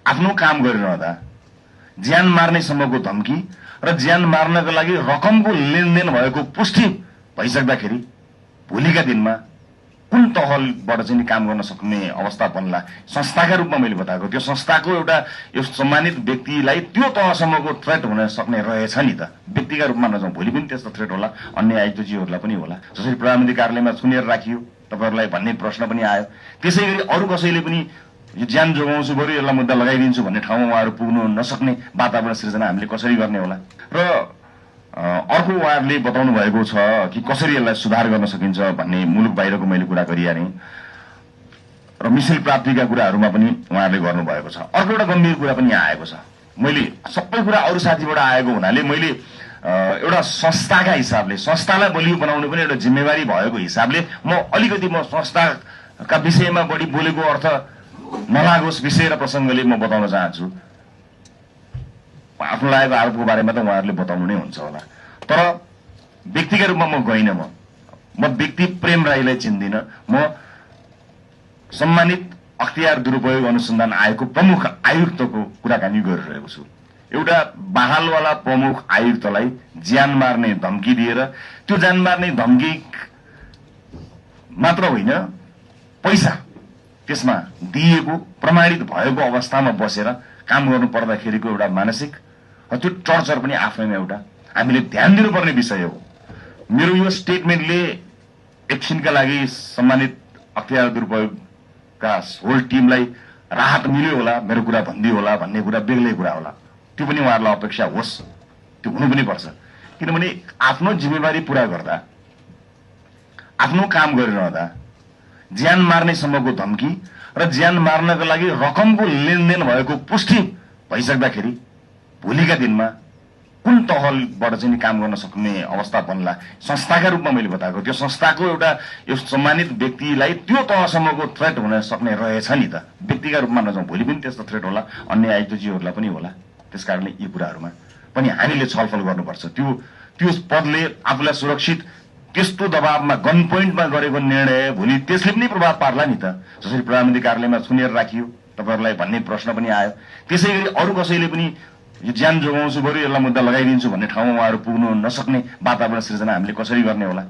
आफ्नो काम गरिरहँदा ज्यान मार्ने सम्मको धम्की र ज्यान मार्नको लागि रकमको लेनदेन भएको पुष्टि भइसक्दाखेरि भोलिका दिनमा कुन तहबाट चाहिँ काम गर्न सक्ने अवस्था बन्ला संस्थाका रूपमा मैले बताएको त्यो संस्थाको एउटा यो सम्मानित व्यक्तिलाई त्यो तहसम्मको थ्रेट हुन सक्ने रहेछ नि त। व्यक्तिका रूपमा नजाउँ, भोलि पनि त्यस्तो थ्रेट होला अन्य आयुक्तज्यूहरूलाई पनि होला। जसरी प्रधानमन्त्री कार्यालयमा सुनेर राखियो तपाईहरुलाई भन्ने प्रश्न पनि आयो, त्यसैगरी अरू कसैले पनि यो ज्यान जोगाउँछु बरु यसलाई मुद्दा लगाइदिन्छु भन्ने ठाउँमा उहाँहरू पुग्नु नसक्ने वातावरण सृजना हामीले कसरी गर्ने होला। र अर्को उहाँहरूले बताउनु भएको छ कि कसरी यसलाई सुधार गर्न सकिन्छ भन्ने मुलुक बाहिरको मैले कुरा गरिहालेँ र मिसिल प्राप्तिका कुराहरूमा पनि उहाँहरूले गर्नुभएको छ। अर्को एउटा गम्भीर कुरा पनि आएको छ, मैले सबै कुरा अरू साथीबाट आएको हुनाले मैले एउटा संस्थाका हिसाबले संस्थालाई बलियो बनाउनु पनि एउटा जिम्मेवारी भएको हिसाबले म अलिकति संस्थाका विषयमा बढी बोलेको अर्थ नलागोस् विषय र प्रसङ्गले म बताउन चाहन्छु। आफ्नो लागेको आरोपको बारेमा त उहाँहरूले बताउनु नै हुन्छ होला, तर व्यक्तिगत रूपमा म गइनँ। म व्यक्ति प्रेम राईलाई चिन्दिनँ। म सम्मानित अख्तियार दुरुपयोग अनुसन्धान आयोगको प्रमुख आयुक्तको कुराकानी गरिरहेको छु। एउटा बहालवाला प्रमुख आयुक्तलाई ज्यान मार्ने धम्की दिएर त्यो ज्यान मार्ने धम्की मात्र होइन पैसा त्यसमा दिएको प्रमाणित भएको अवस्थामा बसेर काम गर्नु पर्दाखेरिको एउटा मानसिक त्यो टर्चर पनि आफैमा एउटा हामीले ध्यान दिनुपर्ने विषय हो। मेरो यो स्टेटमेन्टले एकछिनका लागि सम्मानित अख्तियार दुरुपयोगका होल टिमलाई राहत मिल्यो होला, मेरो कुरा भनिदियो होला भन्ने कुरा बेग्लै कुरा होला। त्यो पनि उहाँहरूलाई अपेक्षा होस्, त्यो हुनु पनि पर्छ। किनभने आफ्नो जिम्मेवारी पूरा गर्दा आफ्नो काम गरिरहँदा ज्यान मार्ने सम्मको धम्की र ज्यान मार्नको लागि रकमको लेनदेन भएको पुष्टि भइसक्दाखेरि भोलिका दिनमा कुन तहबाट चाहिँ काम गर्न सक्ने अवस्था बन्ला संस्थाका रूपमा मैले बताएको त्यो संस्थाको एउटा यो सम्मानित व्यक्तिलाई त्यो तहसम्मको थ्रेट हुन सक्ने रहेछ नि त। व्यक्तिका रूपमा नजाउँ, भोलि पनि त्यस्तो थ्रेट होला अन्य आयुक्तज्यूहरूलाई पनि होला। त्यसकारणले यी कुराहरूमा पनि हामीले छलफल गर्नुपर्छ। त्यो पदले आफूलाई सुरक्षित त्यस्तो दबावमा गन पोइन्टमा गरेको निर्णय भोलि त्यसले पनि प्रभाव पार्ला नि त। जसरी प्रधानमन्त्री कार्यालयमा सुनेर राखियो तपाईहरुलाई भन्ने प्रश्न पनि आयो, त्यसैगरी अरू कसैले पनि यो ज्यान जोगाउँछु बरु यसलाई मुद्दा लगाइदिन्छु भन्ने ठाउँमा उहाँहरू पुग्नु नसक्ने वातावरण सृजना हामीले कसरी गर्ने होला।